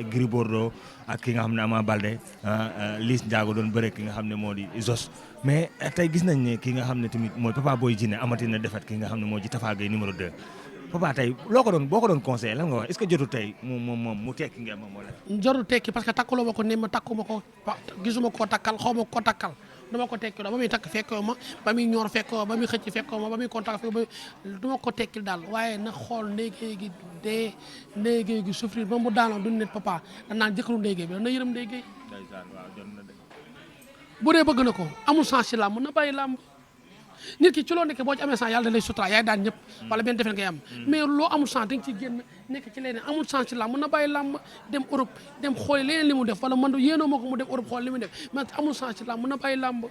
Gris Bordeaux ak ki nga xam ne Ama Baldé Liss Ndiago doon bëre ki nga xam ne moo di Zos mais tey gis nañ ne ki nga xam ne tamit mooy Papa Boy Djiné amati na defet ki nga xam ne moo ji Tapha Gueye numéro 2 Papa tey boo ko doon conseillé lan nga wax est-ce que jotu tey mu tekki ngeen moom moo la. jotul tekki parce que takkuloo ma ko ne ma takkuma ko gisuma koo takkal xaw ma ko takkal duma ko tekki ba muy takk fekkoo ma ba muy ñor fekkoo ma ba muy xëcc fekkoo ma ba muy contact fekkoo ma duma ko tekkil daal waaye na xool ndéygéey gi dee ndéygéey gi souffrir ba mu daanoo du nit papa da naan jëkkëru ndéygéey bi da na yërëm ndéygéey bu dee bëgg na ko amul sens ci làmb na bàyyi làmb nit ki ci loo nekkee boo ci amee sens yàlla da lay sutura yaay daan ñëpp wala benn defe ngay am mais loo amul sens da nga ciy génn nekk ci leneen amul sens ci làmb na bàyyi làmb dem Europe dem xooli leneen li mu def wala man yéenoo ma ko mu dem Europe xool li mu def mais amul sens ci làmb na bàyyi làmb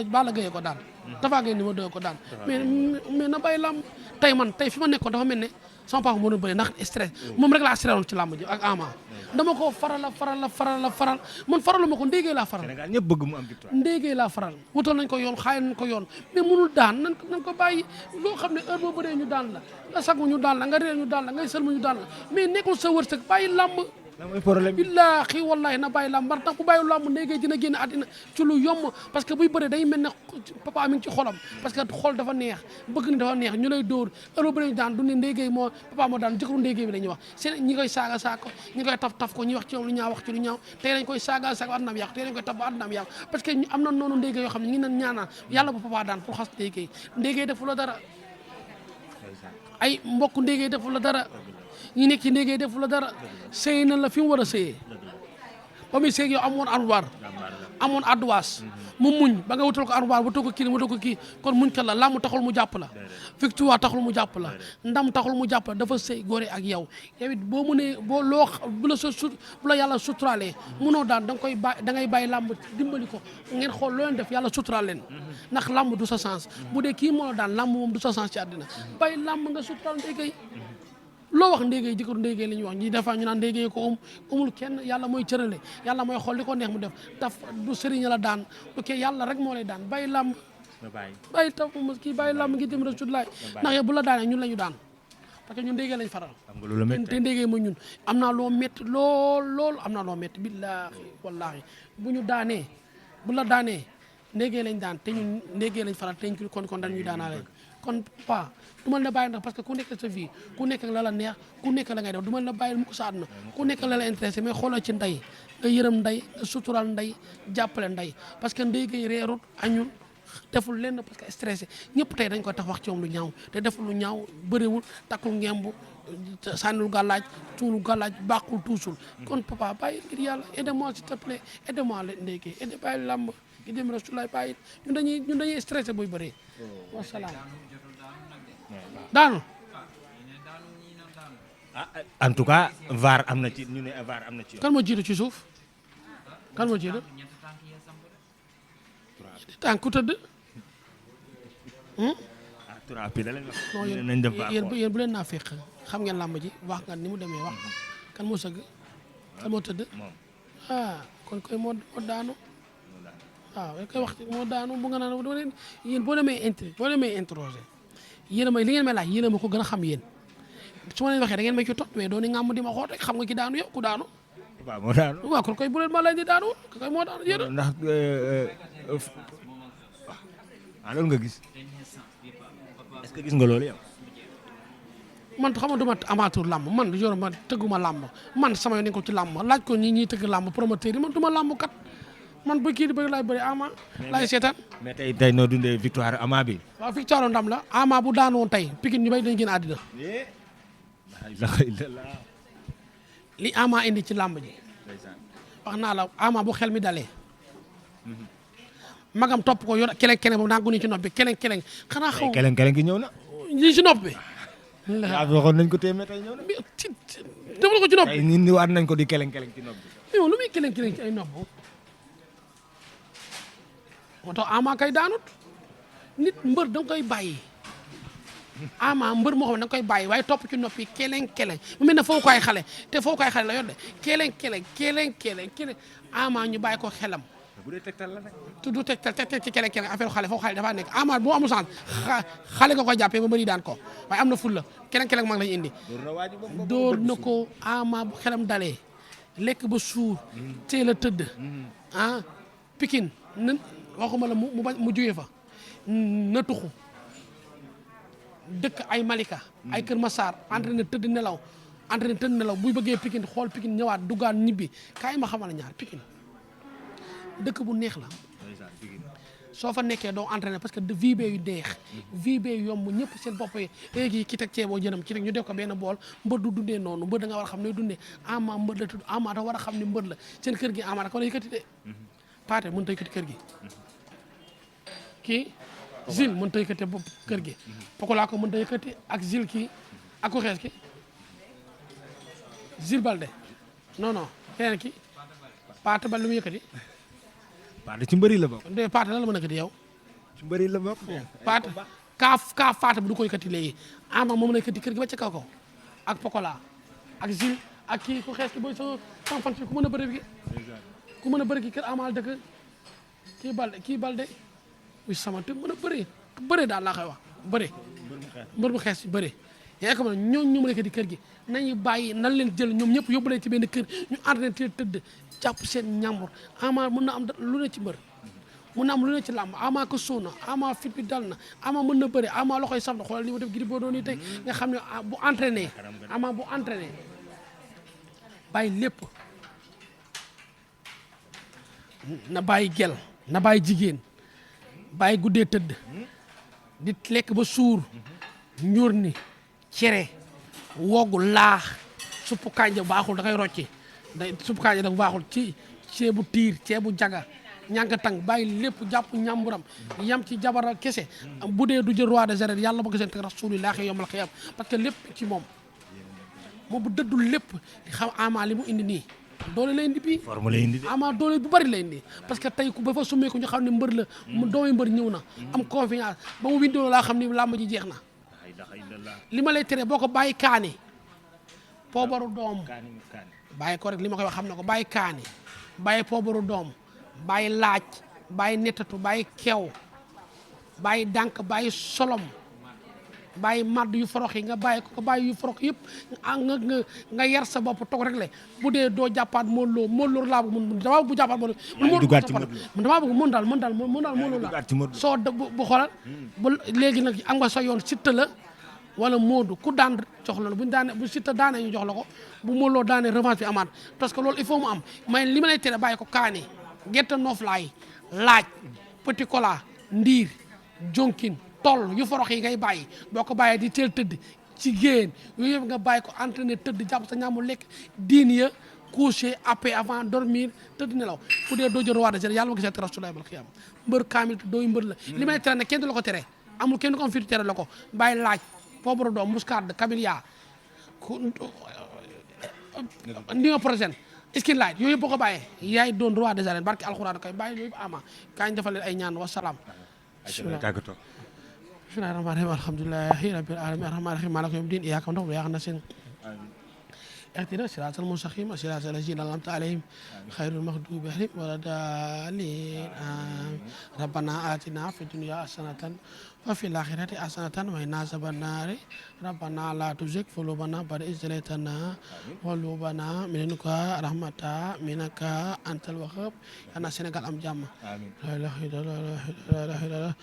Balla Gaye ko daan Tapha Gueye numéro 2 ko daan mais na bàyyi làmb tey fi ma nekkoon dafa mel ne sama papa moo doon bëri ndax stress moom rek laa stressé ci làmb ji ak Ama dama ko faral man faraluma ko ndéegee laa faral Sénégal ñëpp bëgg mu am victoire ndéegee laa faral wutal nañ ko yoon xaay nañ ko yoon mais mënul daan nañ ko bàyyi loo xam ne heure boo bëree ñu daan la nga sagu ñu daan la nga réer ñu daan la ngay sëlmu ñu daan la mais nekkul sa wërsëg bàyyi làmb lan mooy problème bi billaahi wallaahi na bàyyi làmb ndax bu bàyyi làmb ndéegee dina génn àddina ci lu yomb parce que buy bëree day mel ne papa mi ngi ci xolam parce que xol dafa neex bëgg ni dafa neex ñu lay dóor heure boo bëree ñu daan du ne ndéegee moo papa moo daan jëkkëru ndéegee bi la ñuy wax seen ñi koy saaga ko ñi koy taf ko ñi wax ci ñoom lu ñaaw wax ci lu ñaaw tey lañ koy saaga àddunaam yàqu tey lañ koy taf ba àddunaam yàqu parce que am na noonu ndéegee yoo xam ne ñu ngi nan ñaanaan yàlla bu papa daan pour xas ndéegee defu la dara ay mbokk ndéegee defu la dara ñi nekk ci ndéegee defu la dara sëy na la fi mu war a sëyee ba muy sëy yow amoon adduwaas mu muñ ba nga wutal ko armoire wutal ko kii kon muñ ka la làmb taxul mu jàpp la victoire taxul mu jàpp la ndam taxul mu jàpp la dafa sëy góore ak yow yow it boo mënee bu la yàlla suturalee mënoo daan da ngay bàyyi làmb dimbali ko ngeen xool loo leen def yàlla suturaal leen ndax làmb du sa sens bu dee kii moo la daan làmb moom du sa sens ci àddina bàyyi làmb nga suturaal ndéegéey loo wax ndéegéey jëkkëru ndéegéey la ñuy wax ñi defa ñu naan ndéegéey ko umul kenn yàlla mooy cërale yàlla mooy xool li ko neex mu def du sëriñ la daan ok yàlla rek moo lay daan bàyyi làmb bàyyi taf kii bàyyi làmb ngi dem rasulullah ndax yow bu la daanee ñun la ñu daan parce que ñun ndéegéey lañ faral te ndéegéey mooy ñun am naa loo métti lool am naa loo métti billaahi wallaahi bu ñu daanee bu la daanee ndéegéey lañ daan te ñun ndéegéey lañ faral te ñu kon dañ ñu daanaa kon pas du ma la bàyyi ndax parce que ku nekk sa vie ku nekk la la neex ku nekk la ngay def du ma la bàyyi mu ko sa àdduna ku nekk la la intéressé mais xoolal ci ndey nga yërëm ndey nga suturaal ndey jàppale ndey parce que ndéygéey reerut añul deful lenn parce que stressé ñëpp tey dañ ko tax wax ci moom lu ñaaw te deful lu ñaaw bëriwul takkul ngemb sànnul gàllaaj tuulu gàllaaj bàqul tuusul kon papa bàyyi ngir yàlla aide-moi s'il te plaît aide-moi la ndéygéey aide bàyyi làmb gi dem rasulaay bàyyi ñun dañuy stressé buy bëree wasalaam daanu en tout cas VAR am na ci ñu ne VAR am na ci kan moo jiitu ci suuf kan moo jiitu tànk ku tëdd yéen bu leen naa fekk xam ngeen làmb ji wax nga ni mu demee wax kan moo sëgg kan moo tëdd kon koy moo daanu waaw koy wax moo daanu bu nga naan yéen boo demee interroger yéen li ngeen may laaj yéen a ma ko gën a xam yéen su ma leen waxee da ngeen may ci tot mais doon ni ngàmm di ma xool rek xam nga ki daanu yow ku daanu waaw kon koy bu leen ma laaj di daanu koy moo daanu yéen ndax loolu nga gis est-ce que gis nga loolu yow man xam nga duma amateur làmb man yor ma tëgguma làmb man sama yoon nañ ko ci làmb laaj ko ñi ñuy tëgg làmb promoteur yi man duma làmb kat man bu kii di bëri laay bëri Ama laay seetaan mais tey noo dundee victoire Ama bi waaw victoire ndam la Ama bu daan woon tey Pikine ñu bay dañ génn àddina li Ama indi ci làmb ji wax naa la Ama bu xel mi dalee magam topp ko yor keleng boobu naa gune ci nopp bi keleng xanaa xaw keleng gi ñëw na lii ci nopp bi waxoon nañ ko téeméer tey ñëw na defal ko ci nopp bi ni waat nañ ko di keleng ci nopp bi yow lu muy keleng ci ay nopp moo tax Ama kay daanut nit mbër da nga koy bàyyi Ama mbër moo xam ne da nga koy bàyyi waaye topp ci noppi keleng mu mel ne foo koy xale te foo koy xale la yor de keleng Ama ñu bàyyi ko xelam bu dee tegtal la nag. du tegtal ci keneen affaire xale foofu xale dafa nekk Ama boo amul chance xale nga koy jàppee ba bëri daan ko waaye am na ful la keneen mag lañu indi. door na ko Ama bu xelam dalee lekk ba suur teel a tëdd Pikine waxuma la mu jógee fa na tuxu dëkk ay Malika ay Kër Massar entraîné tëdd nelaw buy bëggee Pikine xool Pikine ñëwaat duggaat ñibbi kaay ma xamal ñaar Pikine dëkk bu neex la soo fa nekkee doo entraîné parce que vie bee yu neex vie bee yomb ñëpp seen bopp yi léegi ki teg ceeboo jënam ki teg ñu def ko benn bool mbër du dundee noonu mbër da nga war a xam ne dundee Ama mbër la tudd Ama dafa war a xam ne mbër la seen kër gi Ama da ko war a yëkkati de Paate mënut a yëkkati kër gi kii Zil mënut a yëkkati bopp kër gi Pokola ko mënut a yëkkati ak Zil kii ak ku xees ki Zil Balde non keneen ki Paate Balde lu mu yëkkati Paate ci mbëri la bokk. Paate lan la mën a yëkkati yow. ci mbëri la bokk. Paate kaa Paate bi du ko yëkkati léegi Ama moom la yëkkati kër gi ba ca kaw ak Pokola ak Zil ak kii ku xees ki booy sama fan ku mën a bëri bi ku mën a bëri ki kër Ama dëkk kii Balde oui sama te mën a bëri daal laa koy wax mbër mu xees bëri yaa ko mën ñooñu ñu mën a yëkkati kër gi nañu bàyyi nan leen jël ñoom ñëpp yóbbu leen ci benn kër ñu entraîné tëdd jàpp seen ñàmbur Ama mën na am lu ne ci mbër mën na am lu ne ci làmb Ama ko sóona Ama fit bi dal na Ama mën na bëri Ama loxoy saf na xoolal li ma def Gris Bordeaux nii tey nga xam ne bu entraîné Ama bu entraîné bàyyi lépp na bàyyi gel na bàyyi jigéen bàyyi guddee tëdd di lekk ba suur ñuur ni cere woogu laax suppu kànja baaxul da koy rocci suppu kànja da baaxul ci ceebu tiir ceebu jaga ñànka tang bàyyi lépp jàpp ñàmburam yam ci jabaral kese bu dee du jël roi des arènes yàlla ba ko seen teg rasulillahi yombal xiyam parce que lépp ci moom bu dëddul lépp xam Ama li mu indi nii doole lay indi bii forme lay indi Ama doole bu bari lay indi parce que tey ku ba fa summee ko ñu xam ne mbër la mu doomi mbër ñëw na am confiance ba mu windoo laa xam ni làmb ji jeex na li ma lay tere boo ko bàyyi kaani poobaru doom bàyyi ko rek li ma koy wax xam na ko bàyyi kaani bàyyi poobaru doom bàyyi laaj bàyyi nettatu bàyyi kew bàyyi dànk bàyyi solom bàyyi madd yu forox yi nga bàyyi ko bàyyi yu forox yëpp nga yar sa bopp toog rek le bu dee doo jàppaat Modou Lo laa bëgg mun damaa bëgg bu jàppaat Modou Lo damaa bëgg mun daal Modou Lo la soo bu xoolal bu léegi nag am nga sa yoon Siteu la wala Modou ku daan jox la buñ daane bu Siteu daanee ñu jox la ko bu Modou Lo daanee revanche bi amaat parce que loolu il faut mu am mais li ma lay tere bàyyi ko kaani gerte nooflaay laaj petit cola ndiir jonkin toll yu forox yi ngay bàyyi boo ko bàyyee di teel tëdd ci géen yooyu yëpp nga bàyyi ko entraîné tëdd jàpp sa ñaamu lekk diin ya coucher après avant dormir tëdd nelaw bu dee doo jël roi des arènes yàlla ma gisee tere sulaay bal xiyam mbër kaamil dooy mbër la li may tere ne kenn du la ko tere amul kenn du ko am fi tere la ko bàyyi laaj poobaro doom muscade camélia ndi nga prochaine skin light yooyu yëpp boo ko bàyyee yaay doon roi des arènes barki alxuraan koy bàyyi yooyu yëpp Ama kañ defal leen ay ñaan wasalaam bismillahi rahmani rahim alhamdulillahi rabbil alamin arrahmani rahim maliki yawmi din iyyaka na'budu wa iyyaka nasta'in اهدنا الصراط المستقيم صراط الذين أنعمت عليهم غير المغضوب عليهم ولا الضالين آمين ربنا آتنا في الدنيا حسنة وفي الآخرة حسنة وقنا عذاب النار ربنا لا تزغ قلوبنا بعد إذ هديتنا وهب لنا من لدنك رحمة إنك أنت الوهاب يا Sénégal am jàmm. amiin la ilaha illallah